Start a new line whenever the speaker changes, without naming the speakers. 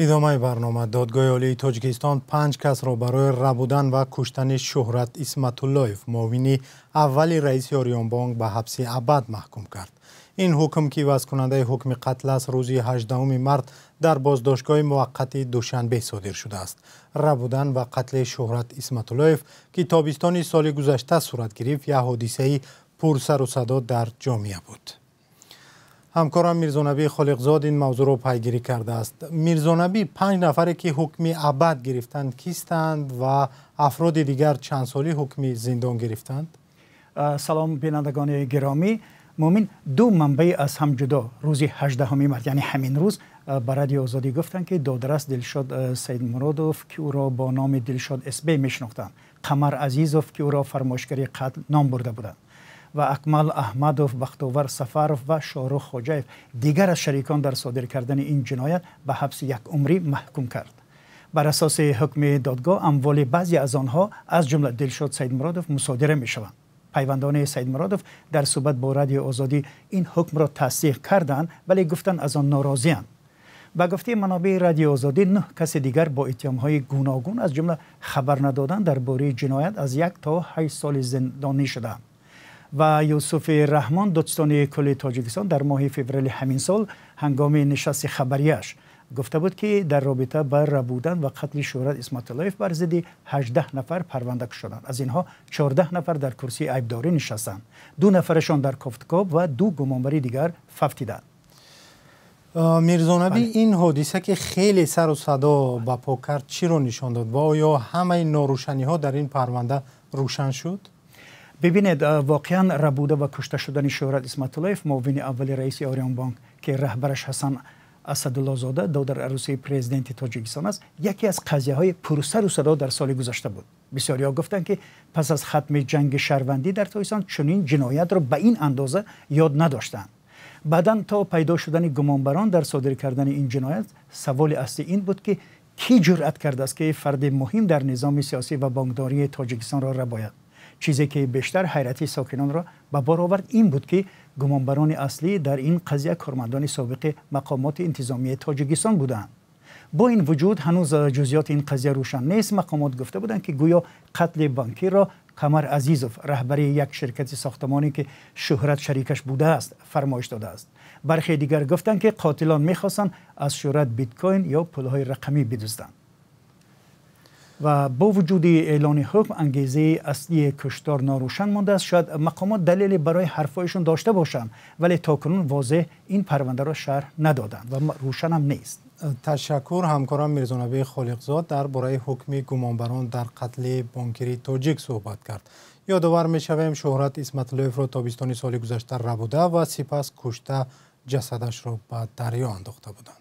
Идомаи барнома. Додгоҳи Олии Тоҷикистон 5 касро барои рабудан ва куштани Шуҳрат Исматуллоев, муовини аввали раиси Ориёнбонк, ба ҳабси абад маҳкум кард. Ин ҳукм, ки ивазкунандаи ҳукми қатл аст, рӯзи 18 март дар боздоштгоҳи муваққати Душанбе содир шудааст. Рабудан ва қатли Шуҳрат Исматуллоев, ки тобистони соли гузашта сурат гирифт, як ҳодисаи пурсару садо дар ҷомеа буд. Ҳамкорам Мирзонабӣ Холиқзод ин мавзӯъро пайгирӣ кардааст. Мирзонабӣ, 5 нафаре, ки ҳукми абад гирифтанд, кистанд ва афроди дигар чанд солӣ ҳукми зиндон гирифтанд?
Салом, бинандагони гиромӣ. Муъмин, ду манбаи аз ҳам ҷудо рӯзи 18 март, яъне ҳамин рӯз, ба Радиои Озодӣ гуфтанд, ки додрас Дилшод Саидмуродов, ки ӯро бо номи Дилшод СБ мешинохтанд, Қамар Азизов, ки ӯро фармоишгари қатл ном бурда буданд, ва Акмал Аҳмадов, Бахтовар Сафаров ва Шоҳрух Хоҷаев, дигар аз шарикон дар содир кардани ин ҷиноят, ба ҳабси якумрӣ маҳкум кард. Бар асоси ҳукми додгоҳ, амволи баъзе аз онҳо, аз ҷумла Дилшод Саидмуродов, мусодира мешаванд. Пайвандони Саидмуродов дар суҳбат бо Радиои Озодӣ ин ҳукмро тасдиқ карданд, вале гуфтанд, аз он норозианд. Ба гуфтаи манобеи Радиои Озодӣ, 9 каси дигар бо иттиҳомҳои гуногун, аз ҷумла хабар надодан дар бораи ҷиноят, аз 1 то 8 соли зиндонӣ шуданд. Ва Юсуфи Раҳмон, додситони кулли Тоҷикистон, дар моҳи феврали ҳамин сол ҳангоми нишасти хабарияш гуфта буд, ки дар робита ба рабудан ва қатли Шӯҳрат Исматуллоев бар зидди 18 нафар парванда кушоданд. Аз инҳо 14 нафар дар курсии айбдорӣ нишастанд, ду нафарашон дар кофтукоб ва ду гумонбари дигар фавтиданд.
Мирзонабӣ, ин ҳодиса, ки хеле сару садо ба по кард, чиро нишон дод ва оё ҳамаи норӯшаниҳо дар ин парванда рӯшан шуд?
Бибинед, воқеан рабуда ва кушта шудани Шӯҳрат Исматуллоев, муовини аввали раиси Ориёнбонк, ки раҳбараш Ҳасан Асадуллозода, додари арӯсии президенти Тоҷикистон аст, яке аз қазияҳои пурсару садо дар соли гузашта буд. Бисёриҳо гуфтанд, ки пас аз хатми ҷанги шаҳрвандӣ дар Тоҷикистон чунин ҷиноятро ба ин андоза ёд надоштанд. Баъдан то пайдо шудани гумонбарон дар содир кардани ин ҷиноят, саволи аслӣ ин буд, ки кӣ ҷуръат кардааст, ки фарди муҳим дар низоми сиёсӣ ва бонкдории Тоҷикистонро рабояд. Чизе ки бештар ҳайрати сокинонро ба бор овард, ин буд, ки гумонбарони аслӣ дар ин қазия кормандони собиқи мақомоти интизомии Тоҷикистон буданд. Бо ин вуҷуд, ҳанӯз ҷузъиёти ин қазия рӯшан нест. Мақомот гуфта буданд, ки гӯё қатли бонкирро Қамар Азизов, раҳбари як ширкати сохтамонӣ, ки Шӯҳрат шарикаш будааст, фармоиш додааст. Бархе дигар гуфтанд, ки қотилон мехостанд аз Шӯҳрат биткоин ё пулҳои рақамӣ бидузданд. Ва бо вуҷуди эълони ҳукм, ангезаи аслии куштор норӯшан мондааст. Шояд мақомот далеле барои ҳарфҳояшон дошта бошанд, вале то кунун возеҳ ин парвандаро шарҳ надоданд ва рӯшанам нест.
Ташаккур. Ҳамкорам Мирзонабӣ Холиқзод дар бораи ҳукми гумонбарон дар қатли бонкири тоҷик суҳбат кард. Ёдовар мешавем, Шӯҳрат Исматуллоевро тобистони соли гузашта рабуда ва сипас кушта, ҷасадашро ба дарё андохта буданд.